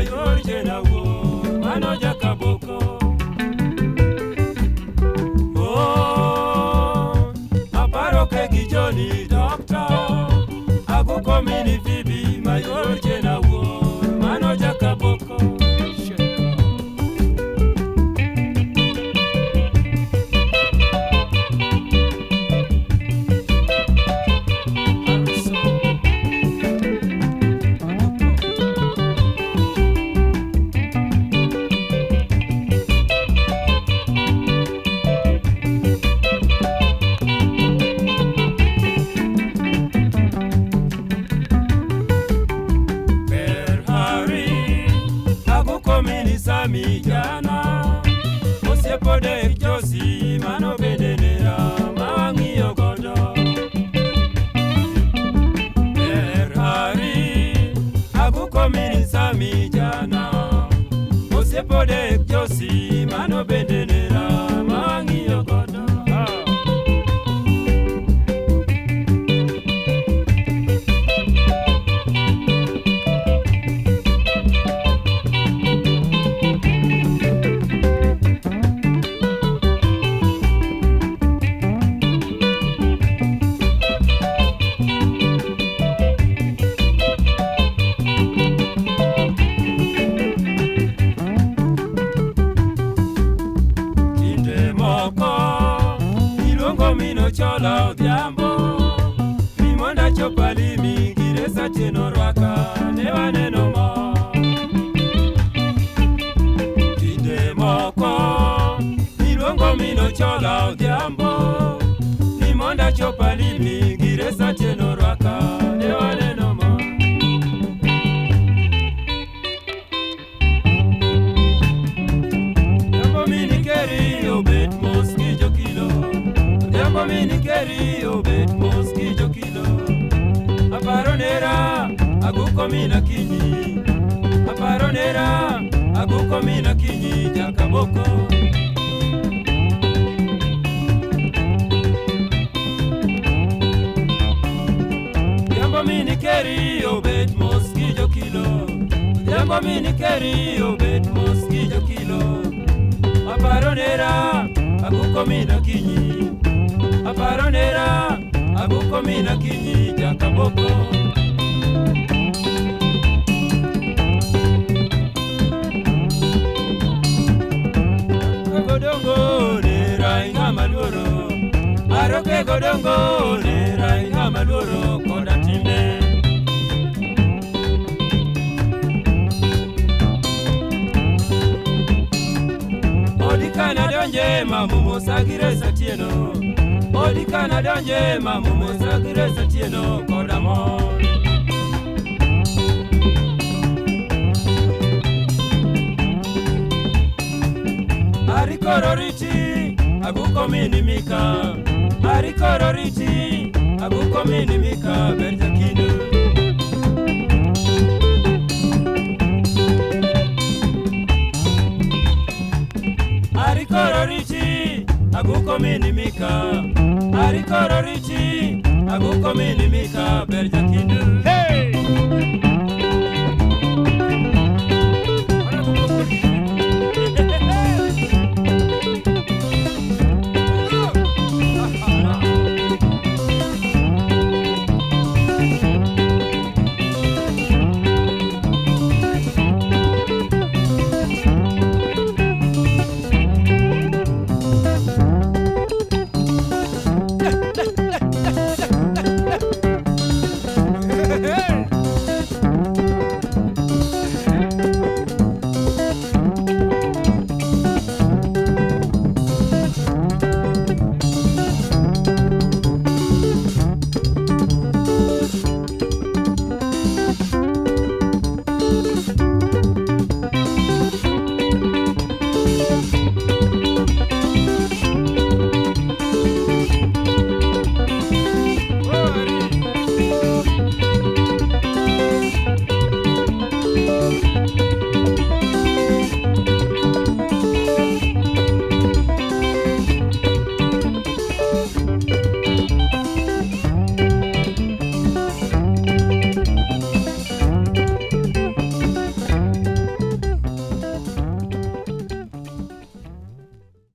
mayor jena wuor mano jakaboko. Oh, aparo ke gi Joni doctor aguko mini Phoebe mayor jena wuor mano jakaboko. Sami jana osiepode Josi mano bende nera mawang'iyo godo. Ber hari aguko mini Sami jana osiepode Josi mano bende nera mawang'iyo godo. Chola odhiambo mimonda chopalimi giresa tieno rwaka ne waneno mo. Kinde moko iluongo mino chola odhiambo mimonda chopalimi giresa tieno rwaka ne waneno mo. Jambo mini keri obet mos gi jokilo. Jambo mini keri obet mos gi jokilo. Aparo nera aguko mina kinyi. Aparo nera aguko mina kinyi jakaboko. Jambo mini keri obet mos gi jokilo. Jambo mini keri obet mos gi jokilo. Aparo nera aguko mina kinyi. Aparo nera aguko mina kinyi jakaboko. Godongo nera ingama luoro. Aroke godongo nera ingama luoro koda timbe. Odikana donje mamumo sagire satieno. Odikana donje mamumo sagire satieno koda mor. Arikoro riti aguko mini mika. Arikoro riti aguko mini mika ber jakindo. Arikoro riti aguko mini mika. Arikoro riti aguko mini mika ber jakindo. Hey!